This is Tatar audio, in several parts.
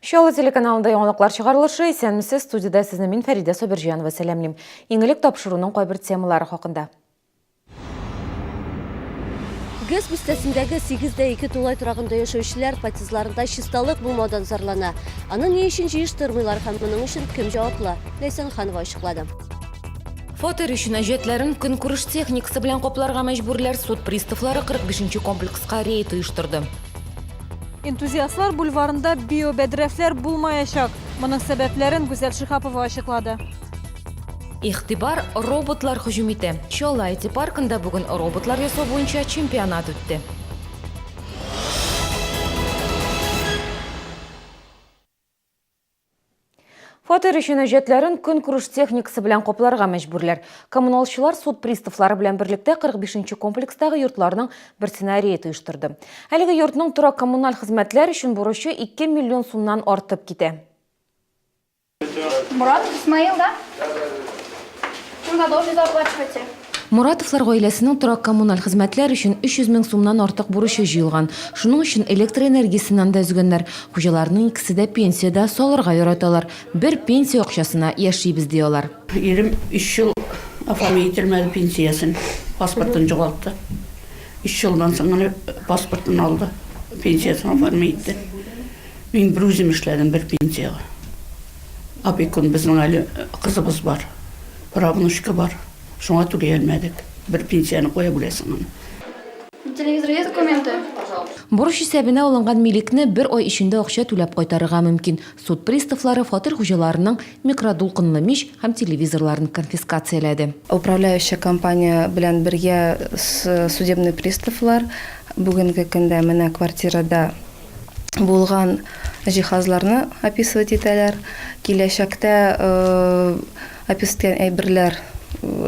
Чаллы телеканалында яңалыклар чыгарылышы. Исәнмесез, студиядә сезне мин Фәридә Сабирҗанова сәламлим. Иң элек тапшыруның кайбер темалары хакында. ГЭС бистәсендәге 8 дә 2 тулай торагында яшәүчеләр подъездларында чисталык булмаудан зарлана. Аны ни өчен җыештырмыйлар һәм моның өчен кем җаваплы? Ләйсән Ханова ачыклады. Фатир өчен әҗәтләрен көнкүреш техникасы белән капларга мәҗбүрләр, суд приставлары 45 нче комплекска рейд оештырды. Энтузиастлар бульварында биобәдрәфләр булмаячак. Моның сәбәпләрен Гүзәл Шиһапова ачыклады. Игътибар, роботлар һөҗүм итә! Чаллы IT-паркында бүген роботлар ясау буенча чемпионат үтте. Фатир өчен әҗәтләрен көнкүреш техникасы белән капларга мәҗбүрләр. Коммуналчылар суд приставлары белән берлектә 45 нче комплекстагы йортларның берсенә рейд оештырды. Әлеге йортның торак-коммуналь хезмәтләр өчен бурычы 2 миллион сумнан артып китә. Муратов Исмаил, да? Чем задолженность оплачиваете? Моратовлар гаиләсенең торак-коммуналь хезмәтләр өчен 300 мең сумнан артык бурычы җыелган. Шуның өчен электр энергиясеннән дә өзгәннәр. Хуҗаларның икесе дә пенсиядә, салырга яраталар. Бер пенсия акчасына яшибез, ди алар. Ирем өч ел оформить ителмәде пенсиясен, паспортын югалтты. Өч елдан соң гына паспортын алды, пенсиясен оформить итте. Мин берүзем эшләдем бер пенсиягә. Опекун безнең әле кызыбыз бар, правнучка бар. Шуңа түли алмадык. Бер пенсияне кая бүләсең аны? Телевизор есть документы? Бурыч исәбенә алынган милекне бер ай эчендә акча түләп кайтарырга мөмкин. Суд приставлары фатир хуҗаларының микродулкынлы мич һәм телевизорларын конфискацияләде. Управляющая компания белән бергә судебный приставлар бүгенге көндә менә квартирада булган җиһазларны описывать итәләр. Киләчәктә описать иткән әйберләр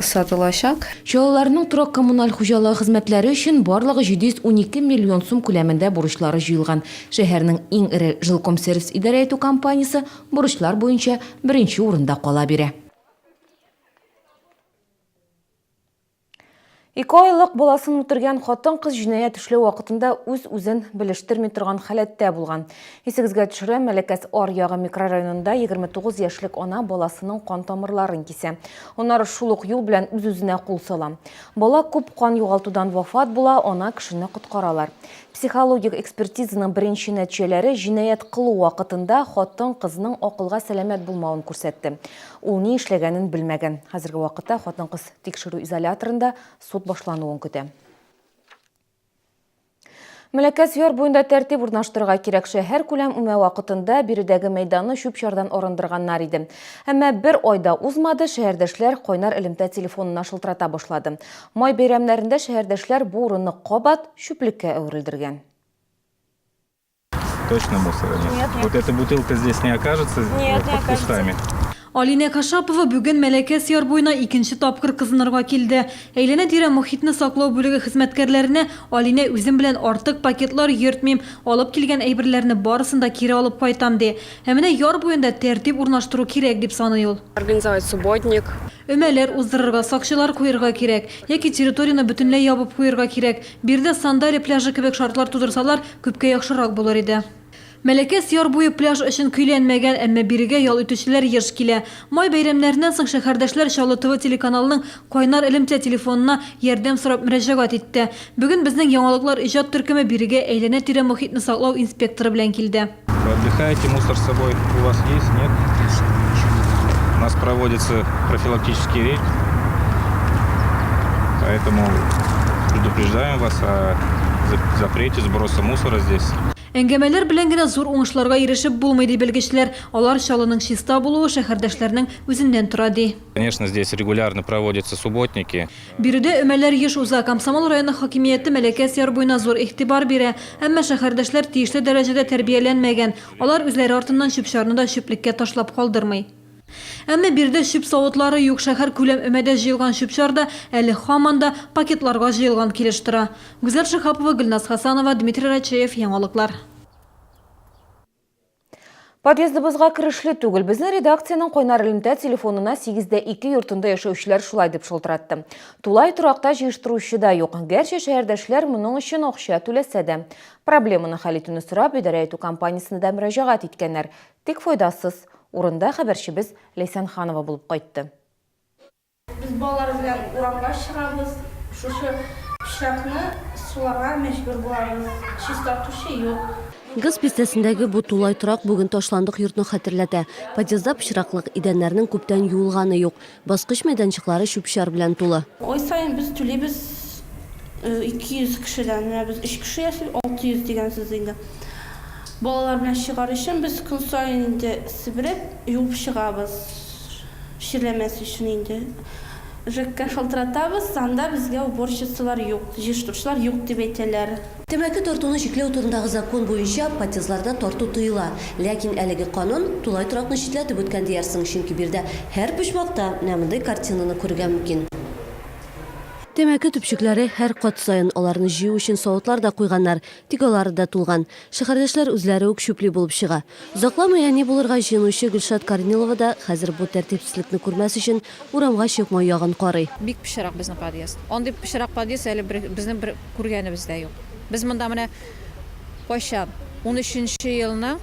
сатылачак. Чаллыларның торак-коммуналь хуҗалыгы хезмәтләре өчен барлыгы 712 миллион сум күләмендә бурычлары җыелган. Шәһәрнең иң эре Жилкомсервис идарә итү компаниясе бурычлар буенча беренче урында кала бирә. Ике айлык баласын үтергән хатын-кыз җинаять эшләү вакытында үз-үзен белештерми торган халәттә булган. Исегезгә төшерәм, Мәләкәс аръягы микрорайонында 29 яшьлек ана баласының кан тамырларын кисә. Аннары шул ук юл белән үз-үзенә кул сала. Бала күп кан югалтудан вафат була, ана кешене коткаралар. Психологик экспертизаның беренче нәтиҗәләре җинаять кылу вакытында хатын-кызның акылга сәламәт булмавын күрсәтте. Ул ни эшләгәнен белмәгән. Хәзерге вакытта хатын-кыз тикшерү изоляторында суд башлануын көтә. Мәләкәс яр буенда тәртип урнаштырырга кирәк. Шәһәр күләм өмә вакытында биредәге мәйданны чүп-чардан арындырганнар иде. Әмма бер ай да узмады, шәһәрдәшләр кайнар элемтә телефонына шылтырата башлады. Май бәйрәмнәрендә шәһәрдәшләр бу урынны кабат чүплеккә әверелдергән. Точно мусора нет? Нет, нет. Вот эта бутылка здесь не окажется Нет, вот не под кустами? Алинә Кашапова бүген Мәләкәс яр буена икенче тапкыр кызынырга килде. Әйләнә-тирә мохитне саклау бүлеге хезмәткәрләренә Алинә үзем белән артык пакетлар йөртмим, алып килгән әйберләрне барысын да кире алып кайтам, ди. Ә менә яр буенда тәртип урнаштыру кирәк, дип саный ул. Организовать субботник. Өмәләр уздырырга, сакчылар куерга кирәк. Яки территорияне бөтенләй ябып куерга кирәк. Биредә сандалия пляжы кебек шартлар тудырсалар, күпкә яхшырак булыр иде. Мәләкәс яр буе пляж өчен көйләнмәгән, әмма бирегә ял итүчеләр еш килә. Май бәйрәмнәреннән соң шәһәрдәшләр Чаллы ТВ телеканалының кайнар элемтә телефонына ярдәм сорап мөрәҗәгать итте. Бүген безнең Яңалыклар иҗат төркеме бирегә әйләнә-тирә мохитне саклау инспекторы белән килде. Вы отдыхаете, мусор с собой у вас есть, нет? У нас проводится профилактический рейд, поэтому предупреждаем вас о запрете сброса мусора здесь. Әңгәмәләр белән генә зур уңышларга ирешеп булмый, ди белгечләр. Алар Чаллының чиста булуы шәһәрдәшләрнең үзеннән тора, ди. Конечно, здесь регулярно проводятся субботники. Биредә өмәләр еш уза. Комсомол районы хакимияте Мәләкәс яр буена зур игътибар бирә. Әмма шәһәрдәшләр тиешле дәрәҗәдә тәрбияләнмәгән. Алар үзләре артыннан чүп-чарны да чүплеккә ташлап калдырмый. Әмма биредә чүп савытлары юк, шәһәркүләм өмәдә җыелган чүп-чар да әле һаман да пакетларга җыелган килеш тора. Гүзәл Шиһапова, Гөлназ Хәсәнова, Дмитрий Рачеев, Яңалыклар. Подъездыбызга керешле түгел. Безнең редакциянең кайнар элемтә телефонына 8 дә 2 йортында яшәүчеләр шулай дип шылтыратты. Тулай торакта җыештыручы да юк. Гәрчә шәһәрдәшләр моның өчен акча түләсә дә. Проблеманы хәл итүне сорап, идарә итү компаниясенә дә мөрәҗәгать иткәннәр. Тик файдасыз. Урында хәбәрчебез Ләйсән Ханова булып кайтты. Без балалар белән урамга чыгабыз, шушы пычракны суларга мәҗбүр булабыз, чистартучы юк. ГЭС бистәсендәге бу тулай торак бүген ташландык йортны хәтерләтә. Подъездда пычраклык, идәннәрнең күптән юылганы юк. Баскыч мәйданчыклары чүп-чар белән тулы. Ай саен без түлибез 200 кешедән, менә без өч кеше яшибез, 600 дигән сүз инде. Балалар белән чыгар өчен без көн саен инде себереп, юып чыгабыз. Чирләмәс өчен инде. ЖЭКка шалтыратабыз, анда безгә уборщицалар юк, җыештыручылар юк дип әйтәләр. Тәмәке тартуны чикләү турындагы закон буенча, подъездларда тарту тыела. Ләкин әлеге канун тулай торакны читләтеп үткән диярсең, чөнки биредә һәр почмакта менә мондый картинаны күрергә мөмкин. Тәмәке төпчекләре һәр кат саен, аларны җыю өчен савытлар да куйганнар, тик алары да тулган. Шәһәрдәшләр үзләре үк чүпли булып чыга. Озакламый әни булырга җыенучы Гөлшат Корнилова да хәзер бу тәртипсезлекне күрмәс өчен урамга чыкмау ягын карый. Бик пычрак безнең подъезд. Андый пычрак подъезд әле бер, безнең бер күргәнебез дә юк. Без монда менә кайчан, унөченче елның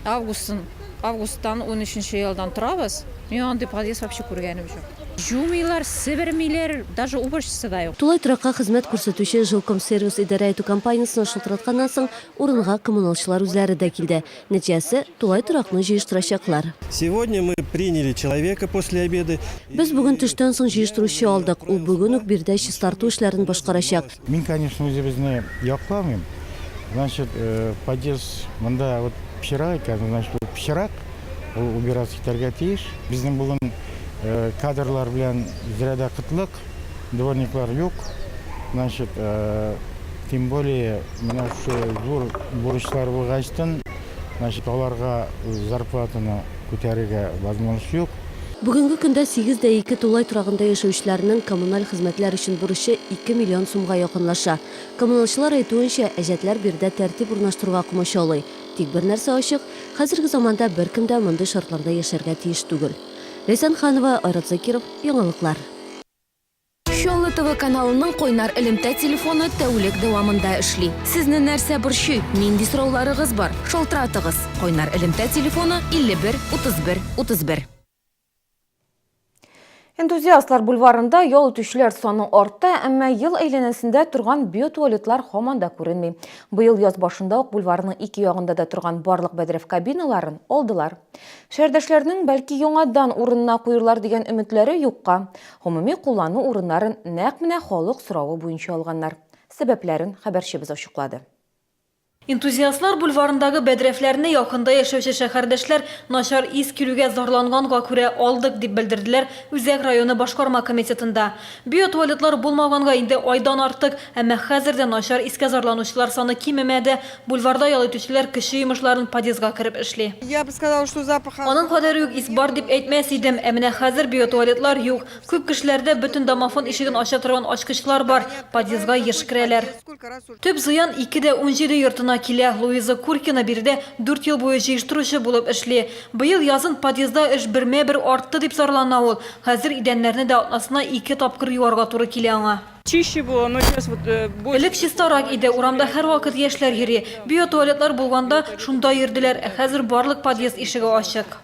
августын, августтан унөченче елдан торабыз, мин андый подъезд вообще күргәнем юк. Жумыйлар, себермиләр, даже уборщица да юк. Тулай торакка хезмәт күрсәтүче Жилкомсервис идарә итү компаниясенә шылтыратканнан соң, Урынга коммуналчылар үзләре дә килде. Нәтиҗәсе, тулай торакны җыештырачаклар. Сегодня мы приняли человека после обеда. Без бүген төштән соң җыештыручы алдык. Ул бүген үк биредә чистарту эшләрен башкарачак. Мин, конечно, үзебезне якламыйм. Значит, подъезд монда вот пычрак икән, значит, ул пычрак, ул убираться итәргә тиеш. Безнең бүген кадрлар белән зря дә кытлык. Дворниклар юк. Значит, тем более менә шушы зур бурычлар булгачтын, значит, аларга зарплатаны күтәрергә возможность юк. Бүгенге көндә 8 дә 2 тулай торагында яшәүчеләрнең коммуналь хезмәтләр өчен бурычы 2 миллион сумга якынлаша. Коммуналчылар әйтүенчә, әҗәтләр биредә тәртип урнаштыруга комачаулый. Тик бер нәрсә ачык, хәзерге заманда беркем дә мондый шартларда яшәргә тиеш түгел. Ләйсән Ханова, Айрат Закиров, Яңалыклар. Чаллы ТВ каналының кайнар элемтә телефоны тәүлек дәвамында эшли. Сезне нәрсә борчый, нинди сорауларыгыз бар? Шалтыратыгыз. Кайнар элемтә телефоны 51 31 31. Энтузиастлар бульварында ял итүчеләр саны артты, әмма ел әйләнәсендә торган биотуалетлар һаман да күренми. Быел яз башында ук бульварның ике ягында да торган барлык бәдрәф кабиналарын алдылар. Шәһәрдәшләрнең бәлки яңадан урынына куерлар дигән өметләре юкка. Гомуми куллану урыннарын нәкъ менә халык соравы буенча алганнар. Сәбәпләрен хәбәрчебез ачыклады. Энтузиастлар бульварындагы бәдрәфләрне якында яшәүче шәһәрдәшләр начар ис килүгә зарланганга күрә алдык, дип белдерделәр Үзәк районы башкарма комитетында. Биотуалетлар булмаганга инде айдан артык, әмма хәзер дә начар искә зарланучылар саны кимемәде. Бульварда ял итүчеләр кече йомышларын подъездга кереп эшли. Я бы сказала, что запах. Аның кадәр үк ис бар дип әйтмәс идем, ә менә хәзер биотуалетлар юк. Күп кешеләрдә бөтен домофон ишеген ача торган ачкычлар бар, подъездга еш керәләр. Төп зыян 2 дә 17 йортына килә. Луиза Куркина биредә дүрт ел буе җыештыручы булып эшли. Быел язын подъездда эш бермә-бер артты, дип зарлана ул. Хәзер идәннәрне дә атнасына ике тапкыр юарга туры килә аңа. Чище было, но сейчас вот больше. Элек чистарак иде, урамда һәрвакыт яшьләр йөри. Биотуалетлар булганда шунда йөрделәр, ә хәзер барлык подъезд ишеге ачык.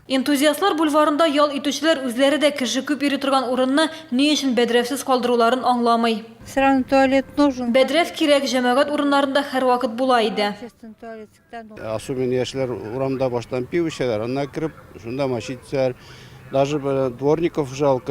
Энтузиастлар бульварында ял итүчеләр үзләре дә кеше күп йөри торган урынны ни өчен бәдрәфсез калдыруларын аңламый. Все равно туалет нужен. Бәдрәф кирәк, җәмәгать урыннарында һәрвакыт була иде. Общественный туалет всегда нужен. Особенно яшьләр урамда баштан пиво эчәләр, аннан кереп, шунда мочиться. Даже дворников жалко,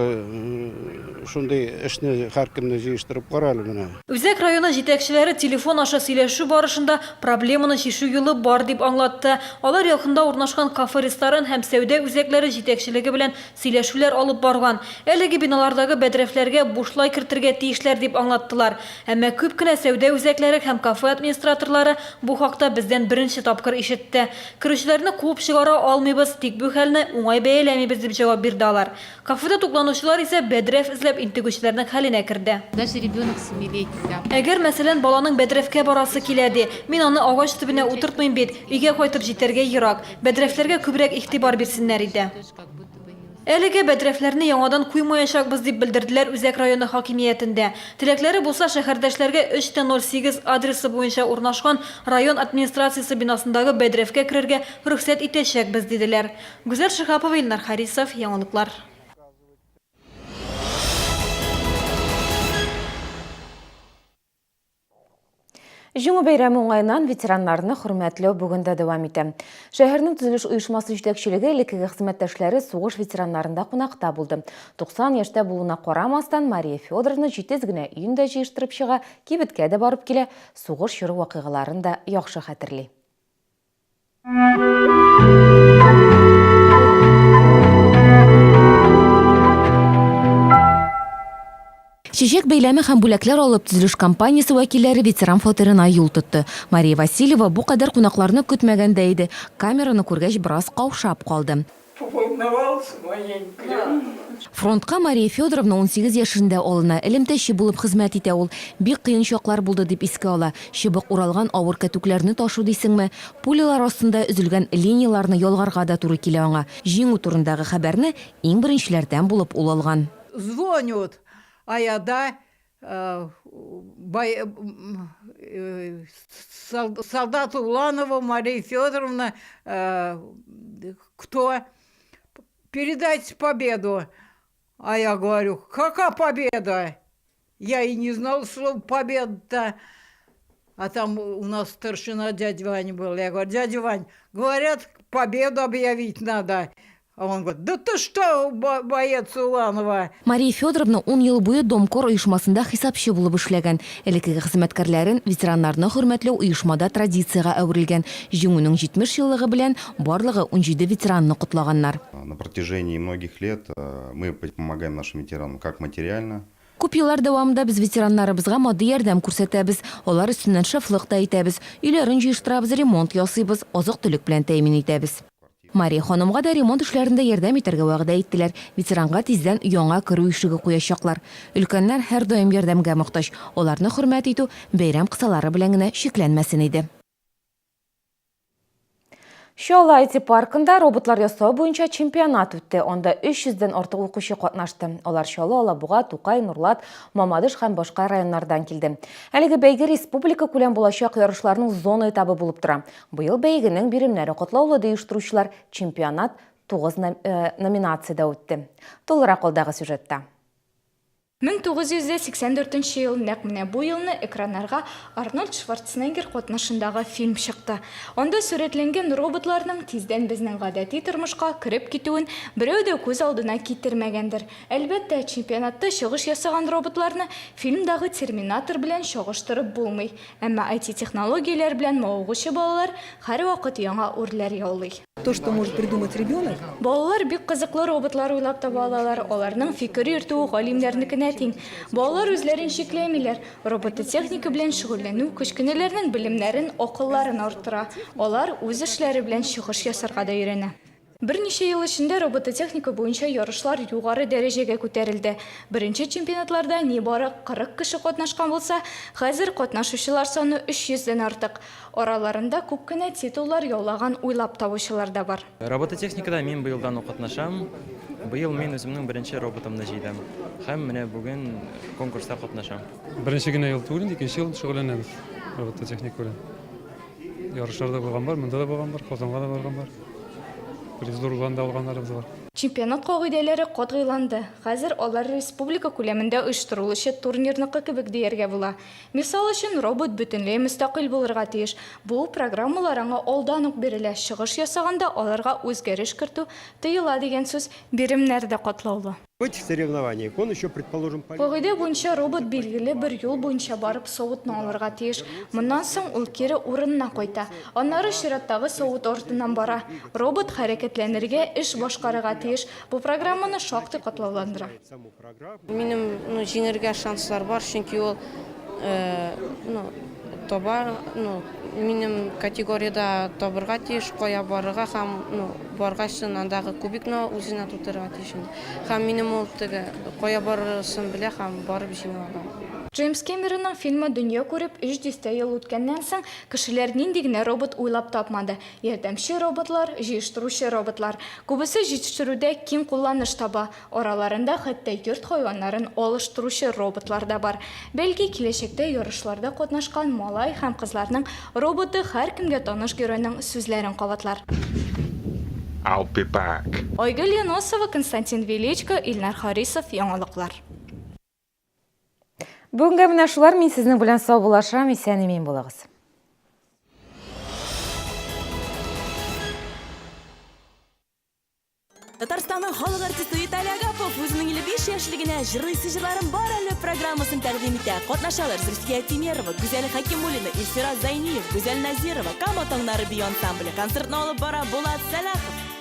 шундый эшне һәркемне җыештырып кара әле менә. Үзәк районы җитәкчеләре телефон аша сөйләшү барышында проблеманы чишү юлы бар дип аңлатты. Алар якында урнашкан кафе-ресторан һәм сәүдә үзәкләре җитәкчелеге белән сөйләшүләр алып барган. Әлеге биналардагы бәдрәфләргә бушлай кертергә тиешләр дип аңлаттылар. Әмма күп кенә сәүдә үзәкләре һәм кафе администраторлары бу хакта бездән беренче тапкыр ишетте. Керүчеләрне куып чыгара алмыйбыз, тик бу хәлне уңай бәяләмибез, дип җавап. җавап бирде алар. Кафеда тукланучылар исә бәдрәф эзләп интегүчеләрнең хәленә керде. Даже ребенок семилетний. Әгәр, мәсәлән, баланың бәдрәфкә барасы килә ди, мин аны агач төбенә утыртмыйм бит, өйгә кайтып җитәргә ерак. Бәдрәфләргә күбрәк игътибар бирсеннәр иде. Әлегә бәдрәфләрне яңадан куймаячакбыз, дип белдерделәр Үзәк районы хакимиятендә. Теләкләре булса, шәһәрдәшләргә 3 тә 08 адресы буенча урнашкан район администрациясе бинасындагы бәдрәфкә керергә рөхсәт итәчәкбез, диделәр. Гүзәл Шиһапова, Илнар Харисов, Яңалыклар. Җиңү бәйрәме уңаеннан ветераннарны хөрмәтләү бүген дә дәвам итә. Шәһәрнең төзелеш оешмасы җитәкчелеге элеккеге хезмәттәшләре сугыш ветераннарында кунакта булды. 90 яшьтә булуына карамастан, Мария Федоровна җитез генә өен дә җыештырып чыга, кибеткә дә барып килә, сугыш чоры вакыйгаларын да яхшы хәтерли. Чәчәк бәйләме һәм бүләкләр алып, төзелеш компаниясе вәкилләре ветеран фатирына юл тотты. Мария Васильева бу кадәр кунакларны көтмәгән дә иде. Камераны күргәч, бераз каушап калды. Поволновался маленько. Фронтка Мария Федоровна 18 яшендә алына. Элемтәче булып хезмәт итә ул. Бик кыен чаклар булды, дип искә ала. Чыбык уралган авыр кәтүкләрне ташу дисеңме, пулялар астында өзелгән линияләрне ялгарга да туры килә аңа. Җиңү турындагы хәбәрне иң беренчеләрдән булып ул алган. Звонят, а я да, солдат Уланова Мария Федоровна, кто? Передать победу. А я говорю, какая победа? Я и не знал слова победа-то. А там у нас старшина дядя Ваня был. Я говорю, дядя Вань, говорят, победу объявить надо. А он говорит, да ты что, боец Уланова? Мария Федоровна ун ел буе Домкор оешмасында хисапчы булып эшләгән. Элеккеге хезмәткәрләрен, ветераннарны хөрмәтләү оешмада традициягә әверелгән. Җиңүнең 70 еллыгы белән барлыгы 17 ветеранны котлаганнар. На протяжении многих лет мы помогаем нашим ветеранам как материально, Күп еллар дәвамында без ветераннарыбызга матди ярдәм күрсәтәбез, алар өстеннән шефлык та итәбез, өйләрен җыештырабыз, ремонт ясыйбыз, азык-төлек белән тәэмин итәбез. Мария ханымга да ремонт эшләрендә ярдәм итәргә вәгъдә иттеләр, ветеранга тиздән яңа керү ишеге куячаклар. Өлкәннәр һәрдаим ярдәмгә мохтаҗ, аларны хөрмәт итү бәйрәм кысалары белән генә чикләнмәсен иде. Чаллы IT-паркында роботлар ясау буенча чемпионат үтте. Анда 300 дән артык укучы катнашты. Алар Чаллы, Алабуга, Тукай, Нурлат, Мамадыш һәм башка районнардан килде. Әлеге бәйге республика күләм булачак ярышларның зона этабы булып тора. Быел бәйгенең биремнәре катлаулы, ди оештыручылар. Чемпионат 9 номинациядә үтте. Тулырак алдагы сюжетта. 1984 нче ел, нәкъ менә бу елны экраннарга Арнольд Шварценеггер катнашындагы фильм чыкты. Анда сурәтләнгән роботларның тиздән безнең гадәти тормышка кереп китүен берәү дә күз алдына китермәгәндер. Әлбәттә, чемпионатта чыгыш ясаган роботларны фильмдагы Терминатор белән чагыштырып булмый. Әмма IT-технологияләр белән мавыгучы балалар һәрвакыт яңа үрләр яулый. То, что может придумать ребенок. Балалар бик кызыклы роботлар уйлап таба алалар, аларның фикер йөртүе галимнәрнекенә тиң. Балалар үзләрен чикләмиләр. Робототехника белән шөгыльләнү кечкенәләрнең белемнәрен, акылларын арттыра. Алар үз эшләре белән чыгыш ясарга да өйрәнә. Берничә ел эчендә робототехника буенча ярышлар югары дәрәҗәгә күтәрелде. Беренче чемпионатларда нибары 40 кеше катнашкан булса, хәзер катнашучылар саны 300 дән артык. Араларында күп кенә титуллар яулаган уйлап табучылар да бар. Робототехникада мин быелдан ук катнашам. Быел мин үземнең беренче роботымны җыйдым. Һәм менә бүген конкурста катнашам. Беренче генә ел түгел инде, икенче ел шөгыльләнәбез робототехника белән. Ярышларда булган бар, монда да булган бар, Казанга да барган бар. Призлы урыннарны да алганнарыбыз бар. Чемпионат кагыйдәләре катгыйланды. Хәзер алар республика күләмендә оештырылучы турнирныкы кебек дияргә була. Мисал өчен, робот бөтенләй мөстәкыйль булырга тиеш. Бу программалар аңа алдан ук бирелә, чыгыш ясаганда аларга үзгәреш кертү тыела дигән сүз. Биремнәр дә катлаулы. В этих соревнованиях он еще, предположим, Кагыйдә буенча, робот билгеле бер юл буенча барып савытны алырга тиеш. Моннан соң ул кире урынына кайта. Аннары чираттагы савыт артыннан бара. Робот хәрәкәтләнергә, эш башкарырга тиеш. Бу программаны шактый катлауландыра. Минем, ну, җиңергә шанслар бар, чөнки ул, ну, таба, ну, минем категориядә табырга тиеш, кая барырга һәм, ну, баргачтын андагы кубикны үзенә тутырырга тиеш инде. Һәм минем ул теге кая барысын белә һәм барып җиңә ала. Джеймс Кэмеронның фильмы дөнья күреп, өч дистә ел үткәннән соң, кешеләр нинди генә робот уйлап тапмады. Ярдәмче роботлар, җыештыручы роботлар. Күбесе җитештерүдә киң кулланыш таба. Араларында хәтта йорт хайваннарын алыштыручы роботлар да бар. Бәлки, киләчәктә ярышларда катнашкан малай һәм кызларның роботы һәркемгә таныш геройның сүзләрен кабатлар. I'll be back. Айгөл Юнысова, Константин Величко, Илнар Харисов, Яңалыклар. Бүгенгә менә шулар, мин сезнең белән саубуллашам, исән-имин булыгыз. Татарстанның халык артисты Виталий Агапов үзенең 55 яшьлегенә Җырлыйсы җырларым бар әле программасын тәкъдим итә. Катнашалар Зөлфия Тимерова, Гүзәл Хәкимуллина, Илфира Зәйниев, Гүзәл Назирова, Кама таңнары бию ансамбле. Концертны алып бара Булат Сәлахов.